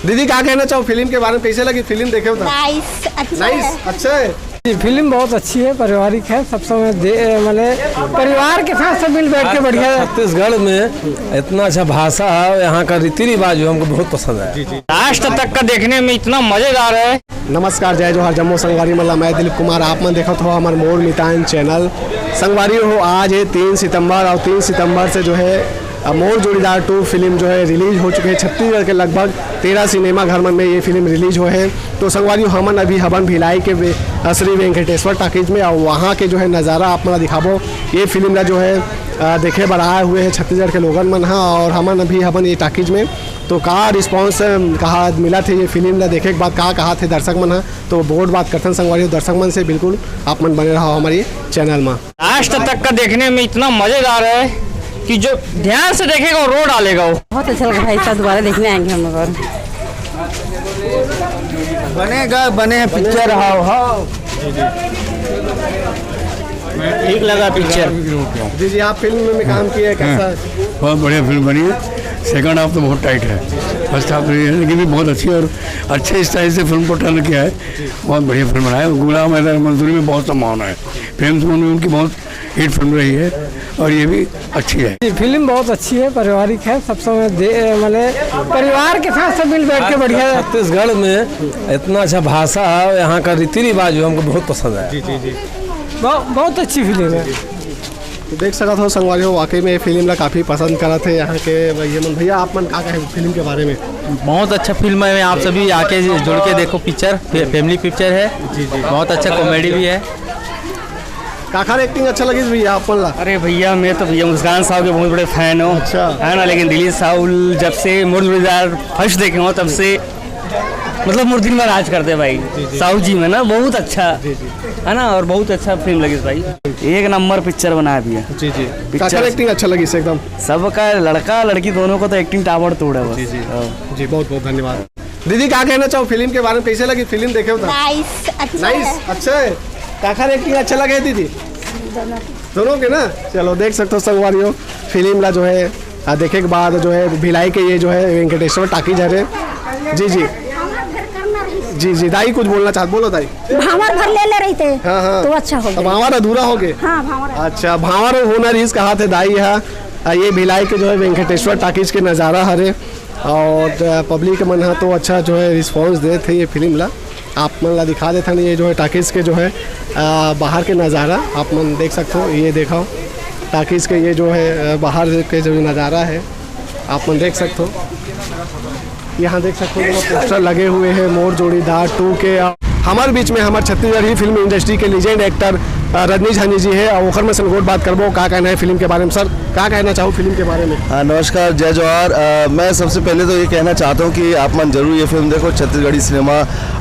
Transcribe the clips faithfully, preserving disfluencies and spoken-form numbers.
दीदी, का कहना चाहो फिल्म के बारे में? कैसे लगी फिल्म, देखे हो तो? नाइस। अच्छा नाइस। है। अच्छा है। ये फिल्म बहुत अच्छी है, पारिवारिक है, सब समय दे, मतलब परिवार के साथ सब मिल बैठ के बढ़िया है। छत्तीसगढ़ में इतना अच्छा भाषा है, यहाँ का रीति रिवाज जो हमको बहुत पसंद है। लास्ट तक का देखने में इतना मजेदार है। नमस्कार, जय जोहार, जम्मो संगवारी मन ला, मैं दिलीप कुमार, आप मन देखत हो हमर मोर मितान चैनल। संगवारी हो, आज है तीन सितंबर और तीन सितंबर से जो है अ, मोर जोड़ीदार टू फिल्म जो है रिलीज हो चुके हैं। छत्तीसगढ़ के लगभग तेरह सिनेमा घर मन में ये फिल्म रिलीज हुए हैं। तो संगवारी हो, हमन अभी हबन भिलाई के वे-, अ, श्री वेंकटेश्वर टॉकीज में और वहाँ के जो है नज़ारा आप मन ला दिखाबो। ये फिल्म ला जो है अ, देखे बर आए हुए हैं छत्तीसगढ़ के लोगन मन हा और हमन अभी हबन ये टॉकीज में। तो का रिस्पॉन्स कहा मिला थे ये फिल्म ला देखे के बाद, का कहा थे दर्शक मन हा? तो बोर्ड बात करथन संगवारी हो, दर्शक मन से बिल्कुल आप मन बने रहो हमारी चैनल में। लास्ट तक का देखने में इतना मजेदार है कि जो ध्यान से देखेगा वो रो डालेगा वो। बहुत अच्छा लगा भाई साहब, दोबारा देखने आएंगे हम लोग। और बनेगा, बने हैं पिक्चर। हाव हाव। ठीक लगा पिक्चर। जी जी, आप फिल्म में काम किए, कैसा? बहुत बढ़िया फिल्म बनी है। सेकंड हाफ तो बहुत टाइट है, फर्स्ट हाफ रही है, लेकिन भी बहुत अच्छी और अच्छे स्टाइल से फिल्म को टर्न किया है। बहुत बढ़िया फिल्म बनाया है। गुलाम हैदर मंसूरी में बहुत संभावना है। प्रेम सुमन में उनकी बहुत हिट फिल्म रही है और ये भी अच्छी है। ये फिल्म बहुत अच्छी है, पारिवारिक है, सब समय दे, मतलब परिवार के साथ सब मिल बैठ के बढ़िया है। छत्तीसगढ़ में इतना अच्छा भाषा है, यहाँ का रीति रिवाज जो हमको बहुत पसंद है। बहुत, बहुत अच्छी फिल्म है। तो देख सकत हो संगवारी हो, वाकई में ये फिल्म ला काफ़ी पसंद करत है यहाँ के भैया मन। भैया, आप मन का कहे फिल्म के बारे में? बहुत अच्छा फिल्म है। आप सभी आके जुड़ के देखो पिक्चर, फैमिली पिक्चर है। जी जी, बहुत अच्छा कॉमेडी भी है। काखर एक्टिंग अच्छा लगिस भैया आप मन ला? अरे भैया, मैं तो भैया मुस्कान साहब के बहुत बड़े फैन हूँ। अच्छा। है ना, लेकिन दिलीप साहब जब से मोर जोड़ीदार फर्स्ट देखे हो तब से मतलब मोर दिल में राज करते भाई। साहू जी में ना बहुत अच्छा है ना, और बहुत अच्छा फिल्म लगिस भाई। एक नंबर पिक्चर बनाया भैया। जी जी। पिक्चर काखर एक्टिंग अच्छा लगिस एकदम? सबका, लड़का लड़की दोनों को तो एक्टिंग टावर तोड़ है बस। जी जी। जी, बहुत बहुत धन्यवाद। दीदी, का कहना चाहो फिल्म के बारे में? कैसे लगी फिल्म, देखे हो तो? नाइस। अच्छा नाइस। है। अच्छा है। काखर एक्टिंग अच्छा लगे है दीदी? दोनों के ना। चलो, देख सकते हो संगवारी हो, फिल्म ला जो है आ, देखे के बाद जो है भिलाई के ये जो है वेंकटेश्वर टॉकीज हरे। जी जी। जी जी, दाई कुछ बोलना चाहत, बोलो दाई। भांवर भर ले ले रही थे। हाँ हाँ। तो अच्छा हो अब गया। भांवर अधूरा हो गए। हाँ, भांवर। अच्छा, भांवर होना रिहिस कहा थे दाई हा। आ, ये भिलाई के जो है वेंकटेश्वर टॉकीज के नज़ारा हरे और आ, पब्लिक मन हा तो अच्छा जो है रिस्पॉन्स दे थे ये फिल्म ला। आप मन ला दिखा देथन, ये जो है टॉकीज के जो है आ, बाहर के नज़ारा आप मन देख सकते हो। ये देखो टॉकीज के ये जो है आ, बाहर के जो नज़ारा है आप मन देख सकते हो। यहाँ देख सकते हो पोस्टर लगे हुए हैं मोर जोड़ीदार टू के। हमारे बीच में हमारे छत्तीसगढ़ी फिल्म इंडस्ट्री के लीजेंड एक्टर रजनीश हनी जी है और ओखर में से गोठ बात करबो का कहना है फिल्म के बारे में। सर, का कहना चाहो फिल्म के बारे में? हाँ, नमस्कार, जय जोहार। अ, मैं सबसे पहले तो ये कहना चाहता हूँ कि आप मन जरूर ये फिल्म देखो। छत्तीसगढ़ी सिनेमा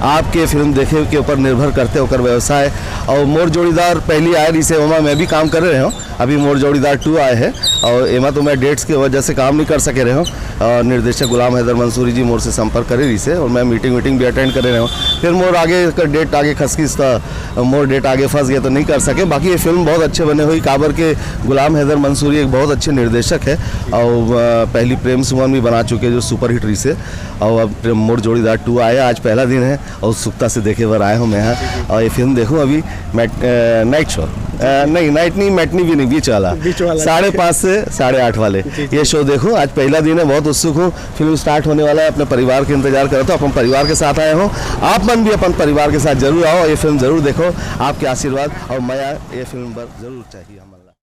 आपके फिल्म देखे के ऊपर निर्भर करते होकर व्यवसाय। और मोर जोड़ीदार पहली आए रिहिसे, ओमा मैं भी काम कर रहे हूँ। अभी मोर जोड़ीदार टू आए हैं और एमा तो मैं डेट्स की वजह से काम नहीं कर सके रहे हूँ। और निर्देशक गुलाम हैदर मंसूरी जी मोर से संपर्क करे रिहिसे और मैं मीटिंग वीटिंग भी अटेंड करे रहे हूँ। फिर मोर आगे का डेट आगे खसकिस था, मोर डेट आगे फंस गया तो नहीं कर सके। बाकी ये फिल्म बहुत अच्छे बने हुई, काबर के गुलाम हैदर मंसूरी एक बहुत अच्छे निर्देशक है और अ, पहली प्रेम सुमन भी बना चुके जो सुपरहिट रिहिसे। और अब प्रेम मोर जोड़ीदार टू आए, आज पहला दिन है और उत्सुकता से देखे बर आए हूँ मैं यहाँ। और ये फिल्म देखूँ अभी मैट-, अ, नाइट शो, अ, नहीं, नाइट नहीं, मैटनी भी नहीं, बीच वाला, बीच वाला। साढ़े पाँच से साढ़े आठ वाले। ये शो देखूँ, आज पहला दिन है, बहुत उत्सुक हूँ। फिल्म स्टार्ट होने वाला है, अपने परिवार के इंतजार करता हूँ, अपन परिवार के साथ आया हूँ। आप मन भी अपन परिवार के साथ जरूर आओ, ये फिल्म जरूर देखो। आपके आशीर्वाद और मया ये फिल्म पर जरूर चाहिए हमारे।